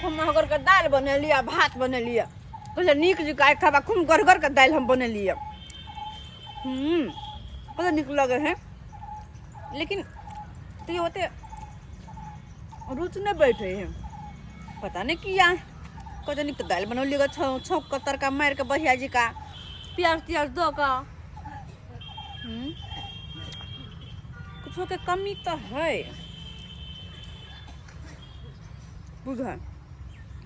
खूब महगर के दालि बनेलियै आ भात बनेलियै। कहलियै नीक जकाँ खेबा, खूब गढ़गर के दालि हम बनेलियै। कते नीक लगै है, लेकिन तैयो ओते रुचि नहि बैठे है, पता नहि किया। कते नीक तऽ दालि बनौलियै गऽ, छौंक कऽ तड़का मारि कऽ बढ़िया जकाँ प्याज त्याज दऽ कऽ। कुछो के कमी तऽ है, बुझल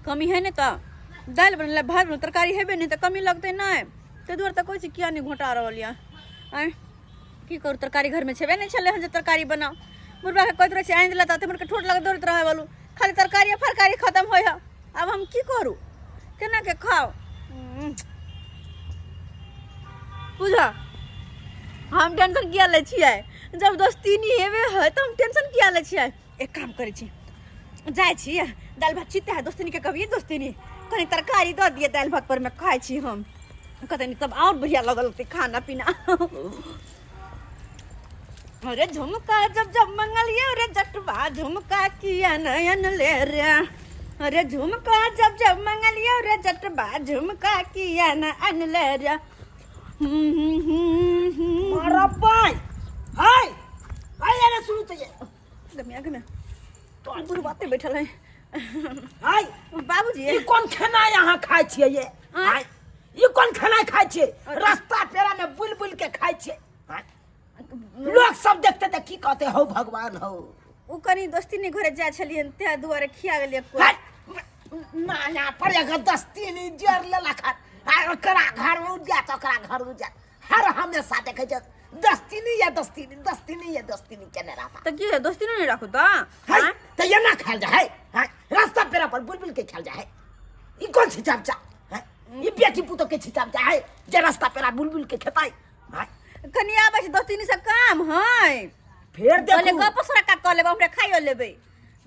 कमी है नहि तऽ दालि बनेलै, भात बनेलै, तरकारी हेबे नहि तऽ कमी लगतै नहि। ताहि दुआरे तऽ कहै छी किया नहि घोटा रहल यऽ। आँय, की करू, तरकारी घरमे छेबे नहि छलै हन जे तरकारी बनाउ। बुढ़बाके कहैत रहै छी आनि देला तऽ हमरके ठोट लग दौड़ैत रहै बोलू, खाली तरकारी आ फरकारी खतम होइ है। आब हम की करू, केना के खाउ? बुझ, हम टेंशन किया लै छियै? जब दोस्ती नहीं हेबे है तऽ हम टेंशन किया लै छियै? एक काम करै छी, जाइ छी, दालि भात चित्ते है, दोस्तिनी के कहिए, दोस्तिनी कनि तरकारी दऽ दिअ दालि भात पर मे, खाइ छी हम। कतनी तब और बढ़िया लगल होतै खाना पीना। अरे झुमका जब जब मंगलिए रे जटवा, झुमका किया नयन ले रे। अरे झुमका जब जब मंगलिए रे जटवा, झुमका किया नयन ले रे। मारा बाय हाय हाय, अरे सुनू तो ये गमिया गमिया तो बुढ़वा ते बैठल है। हाय बाबूजी, ई कोन खेनाइ अहाँ खाइ छियै ये? हाय, ई कोन खेनाइ खाइ छियै? रास्ता पेड़ा में बुल बुल के खाइ छियै। हाय, लोग सब देखते तऽ की कहते हौ भगवान हौ? ओ कनी दोस्ती नहीं घरे जाइ छलियन तें दुआरे खिया गेलियै कोइ। हाय, नाना पर एगो दस्ती नहीं जर लेलक हन। आ ओकरा घर उड़ जात, ओकरा घर उड़ जात, हर हमेशा देखै छै दस्तीनी या दस्तीनी, दस्तीनी या दस्तीनी केने रहता। तऽ की है, दोस्ती नहीं राखू तऽ? है आँय? तऽ एना खायल जा है? है रास्ता पेरा पर बुल बुल के खायल जा है? ई कोन छिचाब चा है? ई बेटी पुतो के छिचाब जा है जे रास्ता पेरा बुल बुल के खेतै? है कनी आबै छै दोस्ती से काम है। फेर कहले देखू गप सड़का कऽ लेबै, हमरा खाइयो लेबै।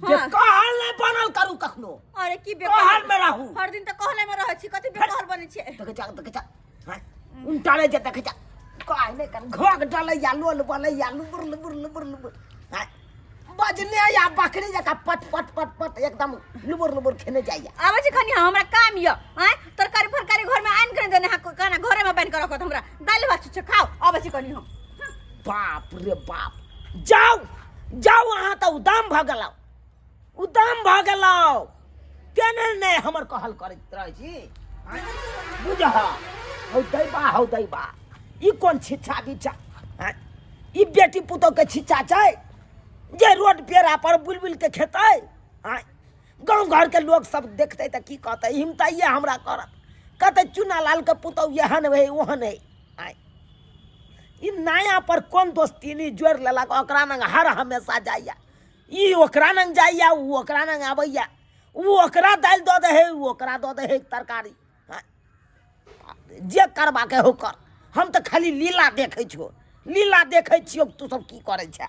जे हाँ। कहल नहि बनल करू कखनो। अरे की कहल में रहू। हर दिन तऽ कहले में रहै छी, कथी बेकहल बनै छियै? देखै जा, देखै जा, हाँ, उनटाले जे देखै जा, कह नहि कर घोक डलैया लोल बनैया लुबुर लुबुर लुबुर लुबुर। हाँ, बजने या बकरी जकाँ पट पट पट पट एकदम लुबुर लुबुर खेने जाइया। आबै छी कनी, हमरा काम यऽ। आँय, तरकारी फरकारी घरमे आनि कऽ देने हाँ, खाना घरेमे बान्हि कऽ रखत, हमरा दालि भात छुच्छे खाउ। आबै छी कनी हम। बाप रे बाप, जाउ जाउ, अहाँ तऽ उदाम भऽ गेलौ, उदाम भऽ गेलौ। केने नहि हमर कहल करैत रहै छी। बुझह हौ दैबा, हौ दैबा, ई कोन छिच्छा बिच्छा? आँय, ई बेटी पुतोह के छिच्छा छै जे रोड पेड़ा पर बुलि बुलि के खेतै? आँय, गाँव घर के लोग सब देखतै तऽ की कहतै? हिमताइए हमरा करत, कहतै चुना लाल के पुतोह एहन है ओहन है। आँय, ई नया पर कोन दोस्तीनी जोड़ि लेलक? ओकरा नंग हर हमेशा जाइया, ई ओकरा नंग जाइया, उ ओकरा नंग आबैया, उ ओकरा दालि दऽ दै है, उ ओकरा दऽ दै है तरकारी। हाँ, जे करबाके हो कर, हम तऽ खाली लीला देखै छियौ, लीला देखै छियौ तू सब की करै छै।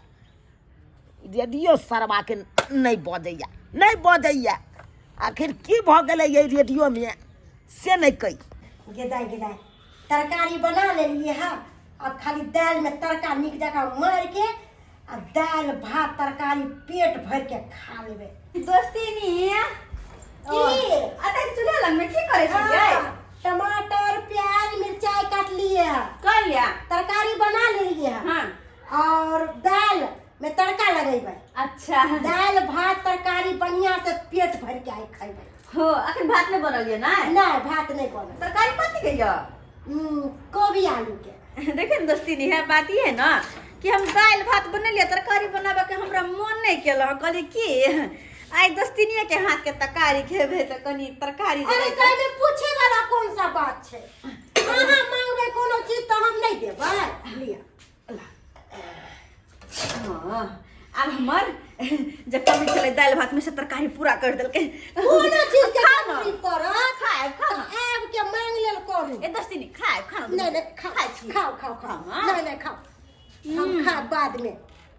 रेडियो सरबाके नहि बजैया, नहि बजैया, आखिर की भऽ गेलै एहि रेडियोमे से नहि कहि। गेदाइ गेदाइ, तरकारी बना लेलियै हँ, आब खाली दालिमे तड़का नीक जकाँ मारिके आ दालि भात तरकारी पेट भरिके खा लेबै। दोस्तीनी की? अते चूल्हा लगमे की करै छियै? हाँ, टमाटर प्याज मिरचाई काटलियै हँ। कर लिया। तरकारी बना लेलियै हँ। और दालि में तड़का लगेबै। अच्छा। दालि भात तरकारी बढ़िया से पेट भर के आइ खैबै। हो, अखन भात नहि बनल यऽ? नहि नहि, भात नहि बनल। तरकारी कथी के यऽ? कोबी आलू के। देखियौ ने दोस्ती, है बात ई है ना कि हम दालि भात बनेलियै, तरकारी बनाबऽ के हमरा मन नहि केलक। कहलियै कि आइ दोस्तिनिये के हाथ के तरकारी खेबै तऽ कनि तरकारी अरे देबै। तऽ एहिमे पूछे वाला कोन सा बात छै? अहाँ मांगबै कोनो चीज तऽ हम नहि देबै? लिअ। हाँ, आब हमर जे कमी छलै दालि भात में से तरकारी पूरा कर देलकै। कोनो चीज के खा ना। जरूरी पड़त खायब, खा ना। आबि के मांग लेल करू। ए दोस्तिनी, खायब, खा ना। नहीं नहीं, खाओ। खाइ छी। खाओ खाओ खाओ। हाँ। नहीं नहीं, खाओ, हम खाब बाद में,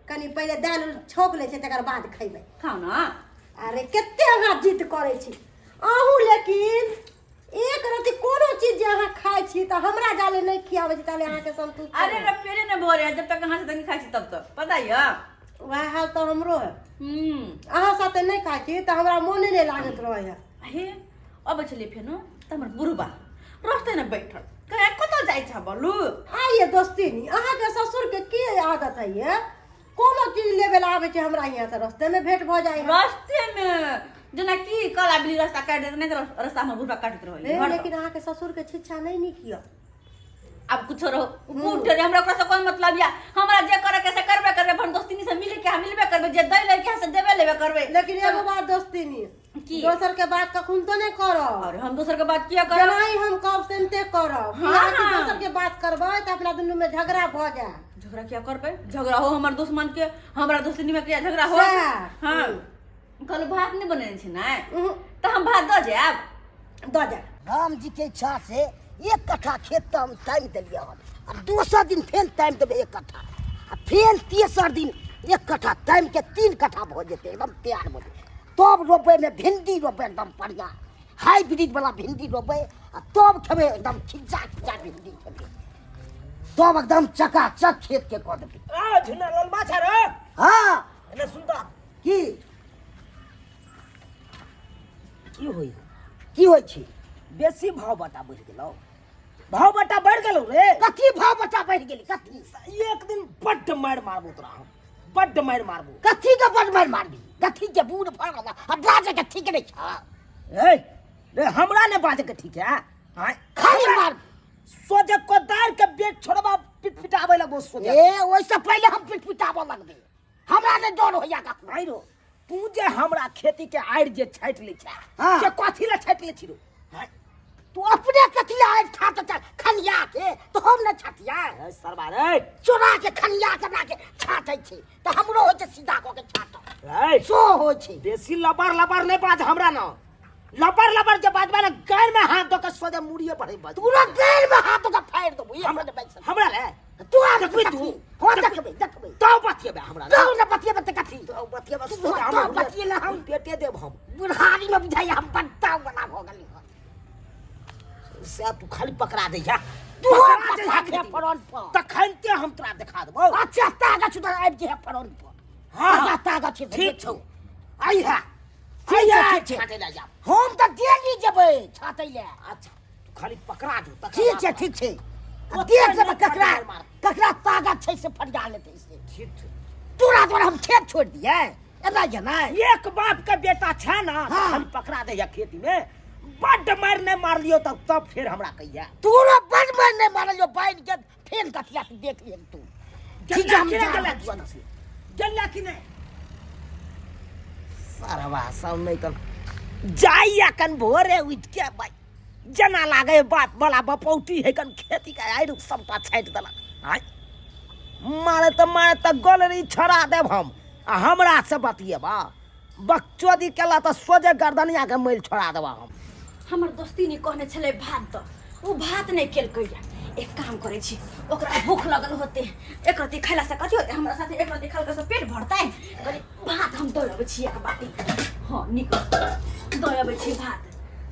कनी पहिले दालि उल छौंक लै छै तकर बाद खैबै। खाउ ना। अरे कते अहाँ जिद करै छी अहूँ, लेकिन एक रति कोनो चीज जे अहाँ खाइ छी तऽ हमरा जाले नहि खियाबै छी ताले अहाँके संतुष्ट। अरे रे, पेटे नहि भरे है जब तक अहाँ से नहीं खाइ छी तब तक, पता यऽ? वएह हाल तऽ हमरो है। अहाँ साथे नहि खाइ छी तऽ हमरा मोने नहि लागैत रहै है। हे अबै छलियै फेनो तऽ हमर बुढ़बा रस्ते ने बैठल कहे कतऽ जाइ छ बोलू। आइए दोस्तीनी, अहाँके ससुरके की आदत है ये? कोनो चीज लेबे ला आबै छै हमरा यहाँ तऽ रस्तेमे भेंट भऽ जाइ है। रस्तेमे जेना कि काला बिल्ली रास्ता काटि देत नहि तऽ रास्ता हमर बुढ़बा काटैत रहै हे, लेकिन अहाँके ससुरके शिक्षा नहि नीक यऽ। आब कुछो रहो, बूढ़ रे, हमरा ओकरा से कोन मतलब या? हमरा जे करे के से करबे करबे। अपन दोस्तीनी से मिले के हम मिलबे करबे, जे दै ले के से देबे लेबे करबे। लेकिन एगो बात दोस्तीनी, की? दोसर के बात कखन तो नहीं करब। और हम दोसर के बात किया करब? जेनाही हम कहब सेमते करब। हाँ, अहाँके हाँ। दोसर के बात करबै तऽ अपना दुनू में झगड़ा भऽ जायत। झगड़ा किया करबै? झगड़ा हो हमर दुश्मन के, हमरा दोस्तीनी में किया झगड़ा हो? सएह। हाँ, कल भात नहीं बनेने छै ने? उहुं, तऽ हम भात दऽ जायब। दऽ जायब। राम जी के इच्छा से एक कट्ठा खेत तऽ हम तामि देलियै हन आ दोसर दिन फेर तामि देबै एक कट्ठा आ फेर तेसर दिन एक कट्ठा तामि के 3 कट्ठा भऽ जेतै, एकदम तैयार भऽ जेतै। तब रोपबै भिंडी, रोपबै एकदम बढ़िआँ हाइब्रिड वाला भिंडी रोपबै आ तब खेबै एकदम खिज्जा खिज्जा भिंडी खेबै, तब एकदम चकाचक खेत के कऽ देबै। आ झुना ललबा छ रे। हाँ। एने सुन तऽ। की? की होई? की होइ छै? बेसी भाव बटा बढ़ि गेलौ, भाव बटा बढ़ि गेलौ रे। कथी भाव बटा बढ़ि गेली? कथी? एक दिन बड्ड मारि मारबो तोरा हम, बड्ड मारि मारबो। कथी के बड्ड मारि मारबी? कथी के बूढ़ भऽ गेल आ बाजै के ठीक नहि छ? ए रे, हमरा ने बाजै के ठीक है? आँय? खाली मार सोझे कोदारि के बेच छोड़बा, पिट पिटाबै लगबो सोझे। ए, ओहिसँ पहिले हम पिट पिटाबऽ लगबै, हमरा नहि डर होइया कखनो। आइ रो, तू जे हमरा खेती के आड़ि जे छाटि लै छै, हाँ। से कथी लए छाटि लै छी रो? आँय? तू अपने कथी लए आड़ि छाट छ खनिया के? तऽ हम नहि छाटियै? ए सरबा रे, चोरा के खनिया के हमरा के छाटै छै तऽ हमरो होइ छै सीधा कऽ के छाटऽ। ए, सो होइ छै। बेसी लबर लबर नहि बाज हमरा न, लबर लबर जे बाजबा ने गारि में हाथ दऽ के सोझे मुड़िए पर बाज। तोरा गारि में हाथ दऽ के फाड़ि देबो। एक मिनट बाजि सकै। हमरा ले तू आ देखबी तू? हो, देखबै देखबै। तो बतियेबे हमरा तो ने बतियेबे तऽ कथी? तो बतियेबे। तू सोझे तो हमरा बतियेले हम। पेटे देब हम। बुढ़ारी में बुझाइया हम बड़का वाला भऽ गेली हन। से तू खाली पकड़ा दे जा। तू पकड़ा पकड़ा दे दे फरन पर। तखनते हम तोरा देखा देबौ। अच्छा तागत सुधर आबि जे फरन पर। हाँ। अच्छा तागत छै। ठीक छौ, आई है। ठीक छै, ठीक छै। छाँटै लए जाब। हम तऽ डेली जेबै छाँटै लए। अच्छा, तू खाली पकड़ा जो तकर ठीक बाद। छै, ठीक छै। आ ओते देख लेबै नहि ककरा मार मार। ककरा ताकत छै से फरिया लेतै से। ठीक छै। तोरा द्वारा हम खेत छोड़ि दियै एना जेना? एक बाप के बेटा छै ना, तऽ हाँ। खाली पकड़ा दे खेती में, बड्ड मारि नहि मारलियौ तब तब फेर हमरा कहिया। तोरा बड्ड मारि नहि मारलियौ, बान्हि के फेर कथिया के देख लियौ तू। ठीक छै, हम गेला जा कि नहि रहल छी। गेला कि नहि? सरवा सब नहि कर जाइया कन भोरे उठि के भाई जेना लागे बाप वाला बपौटी है कन खेती के आइ सबटा छाटि देलक। आइ मारे तऽ मारे तऽ गलरी छोड़ा देब हम आ हमरा से बतियेबा बकचोदी केला तऽ सोझे गर्दनिया के मैल छोड़ा देबा हम। हमर दोस्ती ने कहने छलै भात दऽ, ओ भात नहि केलकै। एक काम करै छी, ओकरा भूख लगल होते, एक रत्ती खैला से कथी होते? हमरा साथे एक रत्ती खेलका से पेट भरतै? कनि भात हम दऽ अबै छी एक बाटी। हँ, नीक दऽ अबै छी भात।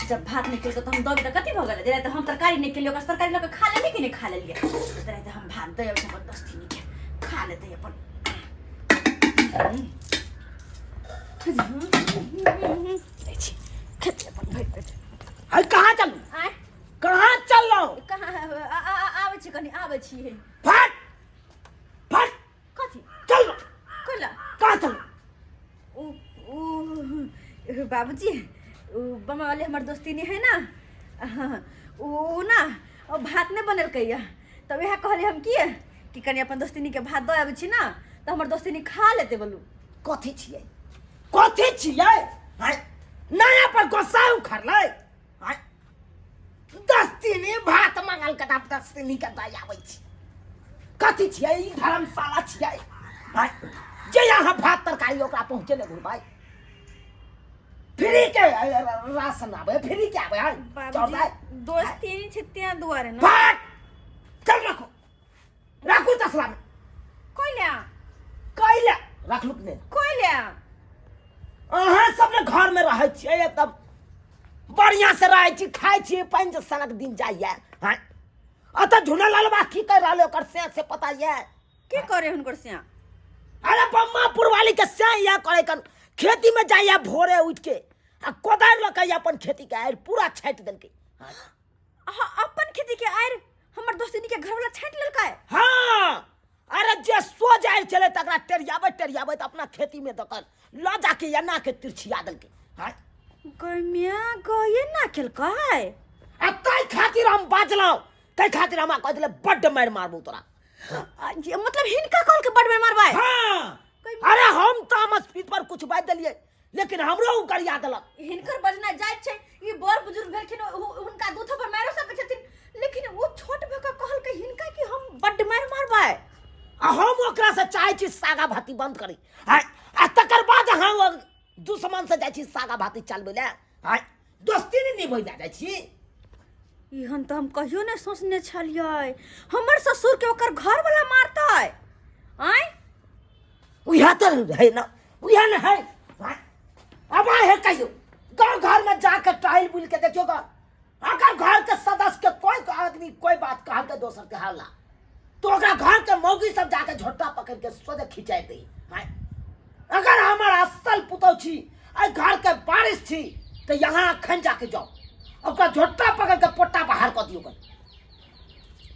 जब भात नहि केलकै तऽ हम दऽ तऽ कथी भऽ गेलै? जेना तऽ हम तरकारी नहि केलियै, ओकरा तरकारी लऽ कऽ खा लेलियै कि नहि खा लेलियै? तऽ हम भात दऽ अबै छी अपन दोस्तीनीके, खा लेतै अपन। दै छी, खेतै अपन भरि पेट। है, कहाँ चलू? आँय? कहाँ चललहुँ? कहाँ आबै छी, कनि आबै छी हे। फट फट। कथी? चल। कैला? कहाँ चलू? उ उ बाबूजी, उ बमा वाले हमर दोस्ती नहीं है ना, हाँ, उ ना ओ भात नहि बनेलकै यऽ, तब इएह कहलियै हम कि कनि अपन दोस्तिनी के भात दऽ आबै छी ना तऽ हमर दोस्तिनी खा लेतै। बोलू। कथी छियै? कथी छियै? आँय, नया पर गोस्सा उखड़लै? आँय, दस्तिनी भात मंगल के तब दस्तिनी के दऽ आबै छी। कथी छियै ई? धर्मशाला छियै? आँय, जे यहाँ भात तरकारी ओकरा पहुँचेले घुरबै, फ्री के राशन आबै, फ्री के आबै। आँय, बाबूजी, दोस्ती छै तें दुआरे ना। भात चल, रखो राखू तसला में। कैला? कैला रखलू कि नहि? कैला? अहाँ सब ने घर में रहै छियै, एकदम बढ़िया से रहै छी, खाइ छी, पानि सनक दिन जाइया। हाँ, अतऽ झुना लालबा की कर रहल है ओकर से से पता ये? की करे हुनकर सिया? अरे बम्मा पुरवाली के से या करे कन खेती में जाइया भोरे उठ के आ कोदारि लऽ के अपन खेती के आड़ि पूरा छाटि देलकै। अहाँ अपन खेती के आड़ि हमर दोस्तिनी के घरवाला छाटि लेलकै? हाँ, अरे जे सोझ आड़ि छलै तकरा टेरियाबैत टेरियाबैत अपना खेती में दऽ कऽ लऽ जाके एना के तिरछिया देलकै। हाँ गम्या गये ना केलकै। आ ताहि खातिर हम बाजलहुँ, ताहि खातिर हमरा कह देले बड्ड मारि मारबौ तोरा। जे मतलब हिनका कहलकै बड्ड मारि मारबै? हाँ। अरे हम तामस पीत पर कुछ बाजि देलियै, लेकिन हमरो ओ गरिया देलक। हिनकर बजना जायज छै, ई बड़ बुजुर्ग भेलखिन, हुनका दू थप्पड़ मारियो सकै छथिन, लेकिन ओ छोट भऽ कऽ कहलकै हिनका कि हम बड्ड मारि मारबै। आ हम ओकरा से चाहै छी सागा भाती बंद करी, आ तकर बाद अहाँ ओ दुश्मन से जाइ छी सागा भाती चलबै लए, दोस्ती नहि निभै लए जाइ छी। एहन तऽ हम कहियो नहि सोचने छलियै, हमर ससुर के ओकर घर वाला मारतै। आँय उएह तऽ है ना, उएह ने है। अब है कहियो गाँव घर में जाके टहल बुल के देखियो गा, अगर घर के सदस्य के कोई आदमी कोई बात कहल के दोसर के हल्ला तो ओकरा घर के मौगी सब जाके झोटा पकड़ के सोझे खिंचाई दी। अगर हमार असल पुतौ छी, एहि घर के बारिश छी, तो यहाँ अखन जाके जाओ ओकरा झोटा पकड़ के पोटा बाहर कऽ दियौ।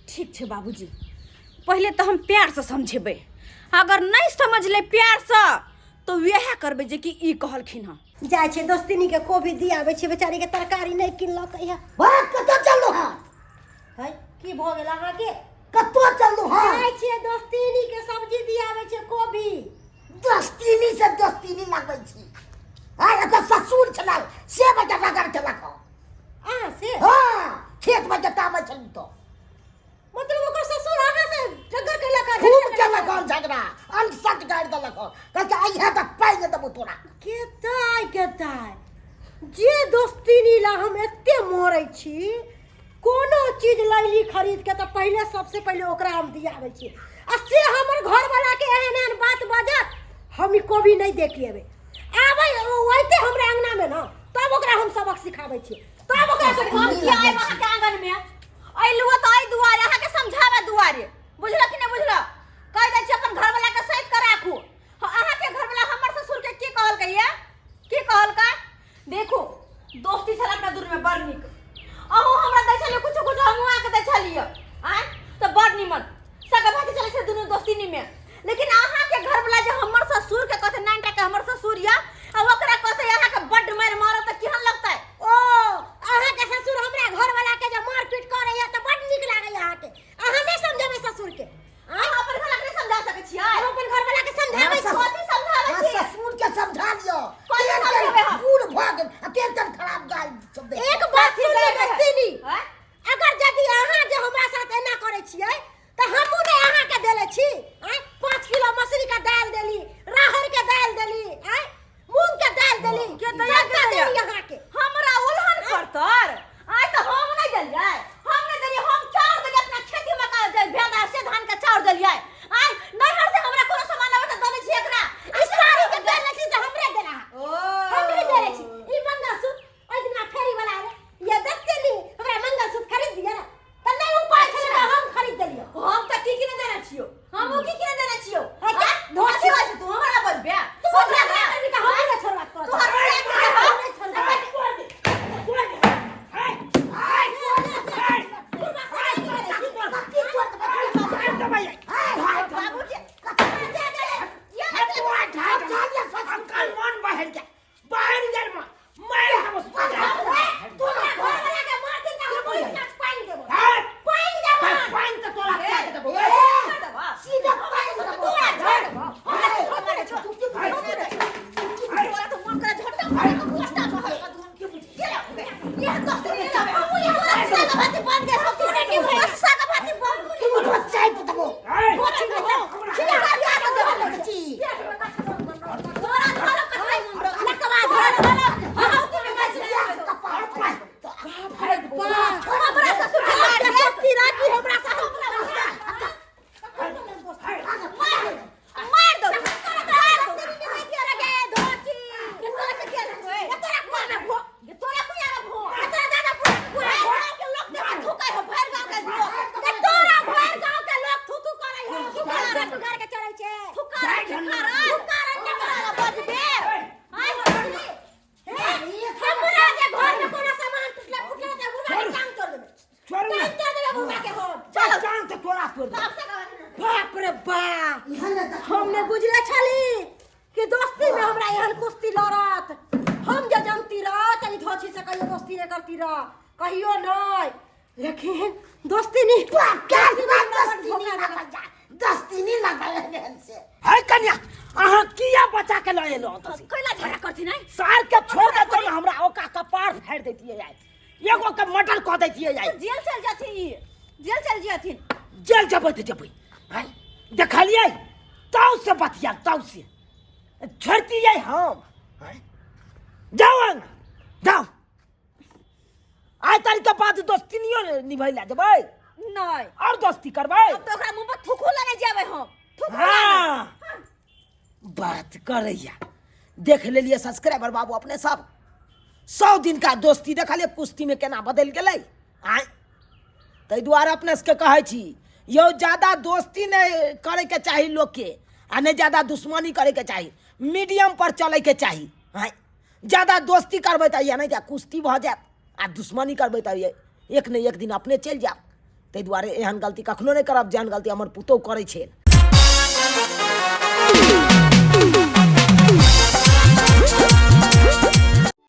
ठीक छै बाबूजी, पहिले तऽ हम प्यारसँ समझेबै, अगर नहि समझलै प्यारसँ तऽ वएह करबै जे कि ई कहलखिन हँ। जाइ छै दोस्तिनी के कोबी दियाबै छै, बेचारी के तरकारी नहि किनलक है। बा कतऽ चललहुँ हँ? है की भऽ गेल अहाँके? कतऽ चललहुँ हँ? जाइ छियै दोस्तिनी के सब्जी दियाबै छै कोबी। दोस्तिनी से दोस्तिनी लगबै छी। आ एकर ससुर छलै से बच्चा रगड़ केलक हँ। अहाँ से? हाँ, खेत में जताबै छलहुँ तऽ। मतलब ओकर ससुर अहाँ से झगड़ा केलक हँ? खूब केलक हँ झगड़ा, अनसट गाड़ि देलक हँ, कहलकै अइहे तऽ पानि देबौ तोरा। केताय केताय जे दोस्तिनी ला हम एते मरै छी, कोनो चीज लैली खरीद के तऽ पहिले सबसे पहिले ओकरा हम दियाबै छी, आ से हमर घरवाला के एहन एहन बात बाजत, हम ई कोबी नहि देखि एबै। आबै ओ अइते हमरा अंगना में ना, तब ओकरा हम सबक सिखाबै छी, तब ओकरा से हम किया आयब अहाँके आंगन में? अइलहुँ तऽ एहि दुआरे अहाँके समझाबै दुआरे, बुझलक कि नहि बुझलक? कहि दै छी अपन घरवाला के सैत कऽ राखू। हाँ, अहाँके घरवाला हमर ससुर के की कहलकै ये? की कहलकै? देखू दोस्ती छल अपना दूर में बड़ नीक, अहूँ हमरा दै छलियै कुछो कुछो, हमहूँ अहाँके दै छलियै, आँय तऽ बड़ नीमन सगा भाती चलै छै दुनू दोस्तीनी में। लेकिन अहाँके घरवाला जे हमर ससुर के कहतै नाइन टाके हमर ससुर या, आ ओकरा कहतै अहाँके बड्ड मारि मारत तऽ केहन लगतै? ओ अहाँके ससुर हमरा घरवाला के जे मारपीट करैया तऽ बड नीक लागैया अहाँके। अहाँ नहि समझेबै ससुर के? अहाँ अपन घरवाला के नहि समझा सकै छियै? हम अपन घरवाला के समझाबै छी। कथी समझाबै हाँ, छी? ससुर के समझा लिअ। कथी तेहन समझेबै तेहन हम? बूढ़ भऽ गेल आ तेहन तेहन खराब गाली सब दै एक बात कथी सुन गाली दै है? दोस्तिनी, आँय? अगर यदि अहाँ जे हमरा साथ एना करै छियै तऽ हमहूँ नहि अहाँके देले छी। आँय 5 किलो मसुरी के दालि देली, राहड़ के दालि देली, आँय मूंग के दालि देली, के दैया, सबटा के दैया? देली अहाँके। हमरा उलहन करतर आइ तऽ हम नहि देलियै, हम नहि देलियै, हम चाउर देलियै अपना खेती में का जे भेल रहै से धान के चाउर देलियै। आइ नैहर से हमरा कोनो सामान आबै तऽ दऽ दै छियै एकरा। ई साड़ी के देले छी से हमरे देला, ओ हमरे देले छी। ई मंगलसूत्र ओहि दिना फेरी वाला आवे ये दस्तेनी हमरा मंगलसूत्र खरीद दिया ना, तऽ नहि उपाय छलै तऽ हम खरीद देलियै। हम तऽ की की नहि देने छियौ, हम की की नहि देने छियौ? हे क्या? धोती बाजू तू हमरा बजबे? तू हमरा करबी तऽ हम नहि छोड़बाक तोरा। तोहर से हम नहि छोड़बै। अंकल मन बहल गेल, बहल गेल मन, मारि देबौ। तोरा घरवाला के मारथिन तऽ हम ओहि काज पानि देबो, हे, पानि देबो। पानि तऽ तोरा खा के देबौ। सीधा पानि देबौ। तोरा झोर तोरा तऽ मन करे झोटा मारे के पोस्टा बहल कऽ दुन के बुझ गेल। ये दोस्ती नहीं लगे, तोरा सागा भाती बन गए सब, तूने की बस सागा भाती बन तू तो चाय देबो। तोरा धरो कसाई लकवा धरो हम की हमरा ससुर के मार दे। दोस्ती राखी हमरा साथ। मार दो, मार दो। तोरा के किया रे? तोरा कुआ में भो, तोरा कुआ में भो, तोरा दादा कुआ के लोग देख थूकै हो। नहि बुझले छली कि दोस्ती में हमरा एहन कुश्ती लड़त। हम जे जानती रह त ई धोछी से कहियो दोस्ती नहीं करती रह, कहियो नहीं। लेकिन दोस्ती नहीं दस्तीनी लगल से। है कन्या, अहाँ किया बचा के लऽ एलहुँ ओतऽ से? कैला झगड़ा करथिन है? सार के छोड़ देतौ ने हमरा, ओका कपार फाड़ि दैतियै आइ, एगो के मर्डर कऽ दैतियै आइ। जेल चल जाथिन ई, जेल चल जाथिन। जेल जेबै तऽ जेबै। आँय देखलियै, ताऊ से बतिया, ताऊ से छोड़तियै हम। आँय जाउ अंग जाउ, आइ तारीख के बाद दोस्ती निभै लए जेबै? नहीं। और दोस्ती करबै? अब तो ओकरा मुंह पर थुकू लगे जेबै हम, थुकू। हाँ बात करैया। देख लेलियै सब्सक्राइबर बाबू अपने सब, 100 दिन का दोस्ती देखलियै कुश्ती में केना बदलि गेलै। आँय ताहि दुआरे अपने सबके कहै छी यौ, ज्यादा दोस्ती नहि करैके चाही लोकके आ नहि ज्यादा दुश्मनी करैके चाही, मीडियम पर चलैके चाही। आँय ज्यादा दोस्ती करबै तऽ नहि तऽ कुश्ती भऽ जायत, आ दुश्मनी करबै तऽ एक ने एक दिन अपने चलि जायब। ताहि दुआरे एहन गलती कखनो नहि करब जेहन गलती हमर पुतोहु करै छै।